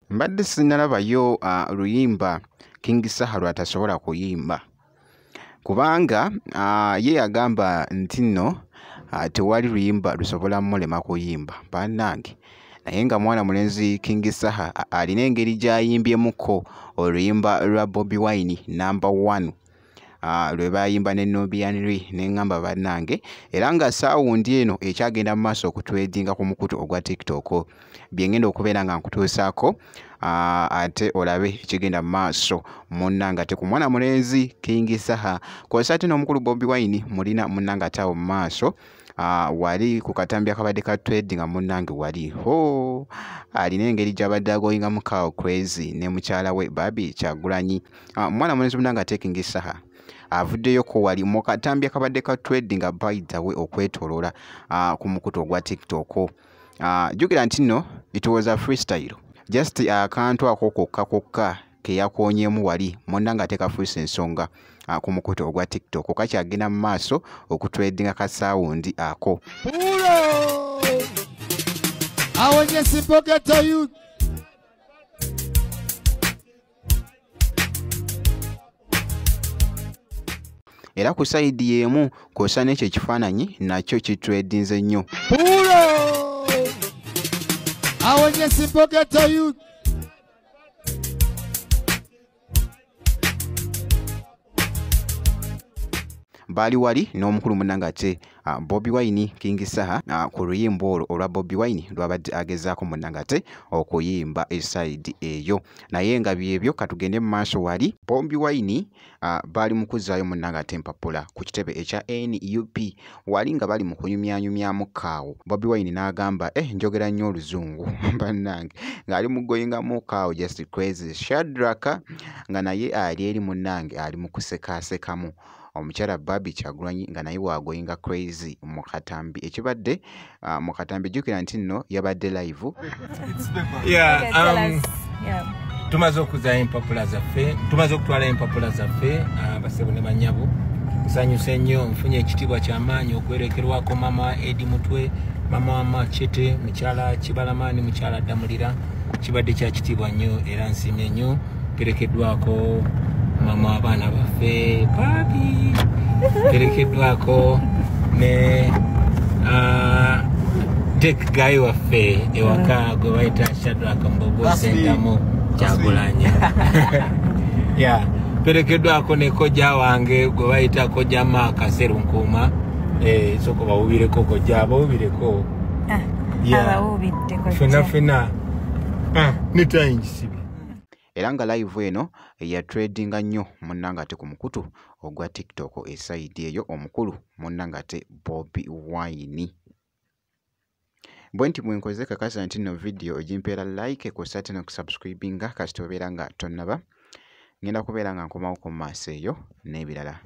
Mbadde sinnalabayo luyimba King Saha lw'atasobola kuyimba, kubanga ye yagamba nti nno tewali luyimba lusobola mmulema kuyimba bannange. Naye nga mwana mulenzi King Saha alina engeri gy'ayimbyemukko oluyimba lwa Bobi Wine number 1 lwe baayimba ne Nubian Li, ne ŋŋamba bannange, era nga sound eno ekyagenda mu maaso okutrendinga ku mukutu ogwa TikTok. Bye ngenda okubeera nga nkutuusaako ate olabe ekigenda mu maaso munnange ate ku mwana mulenzi King Saha kw'ossa ate n'omukulu Bobi Wine mulina munnange ate awo mu maaso wali ku katambi akabadde ka trendinga munnange wali ho alina engeri gy'abadde agoyingamu kawo crazy ne mukyala we Barbie Kyagulanyi. Mwana mulenzi munnange ate King Saha avuddeyoko wali mu katambi akabadde ka trendinga by the way okwetooloola ku mukutu ogwa TikTok. Jjukira nti nno it was a freestyle, just akantu ako kokka kokka ke yakoonyeemu wali munnange ate kafuuse ensonga ku mukutu ogwa TikTok, kakyagenda mu maaso okutrendinga ka sound ako. Awonye simple ghetto youth. Era ku sayidi y'emu kw'ossa n'ekyo ekifaananyi nakyo kitrendinze nnyo. Awonye simple ghetto youth. Baali wali n'omukulu munnange ate Bobi Wine King Saha ku luyimba olwo olwa Bobi Wine lw'abadde agezaako munnange ate okuyimba esayidi eyo. Naye nga byebyo, katugende mu maaso wali Bobi Wine baali mu kuzzaayo munnange ate empapula ku kitebe ekya NUP wali nga bali mu kunyumyanyumyamu kaawo. Bobi Wine n'agamba njogera nnyo oluzungu bannange, ng'ali mu goyingamu kaawo just crazy. Shadrack nga naye ali eri munnange ali mu kusekaasekamu. Omukyala Barbie Kyagulanyi nga naye waagoyinga crazy mu katambi ekibadde mu katambi. Jjukira nti nno yabadde live. Tumaze okuzzaayo empapula zaffe, tumaze okutwala empapula zaffe abasebo ne bannyabo. Nsanyuse nnyo, nfunye ekitiibwa ky'amaanyi okwerekerwako mama Eddie Mutwe, mama wa Machete, mukyala Kibalama ne mukyala Ddamulira. Kibadde kya kitiibwa nnyo era nsiimye nnyo. Mperekeddwako mama w'abaana baffe Barbie, mperekeddwako ne tech guy waffe ewaka gwe bayita Shadrack Mbogo Sentamu Kyagulanyi. Mperekeddwako ne kojja wange gwe bayita kojja Mark Serunkuuma. Soko bawubireko kojja, bawubireko. Abawubidde kojja. Fena fena. Nitayingisibe. Era nga live eno ya trendinga nnyo munnange ate ku mukutu ogwa TikTok esayidi eyo omukulu munnange ate Bobi Wine. Bwe nti bwe nkoze kakasa nti nno video ogimpeera like kw'ossa ate n'okusubscribinga kasita obeera nga tonnaba. Ngenda kubeera nga nkomawo ku maaso eyo n'ebirala.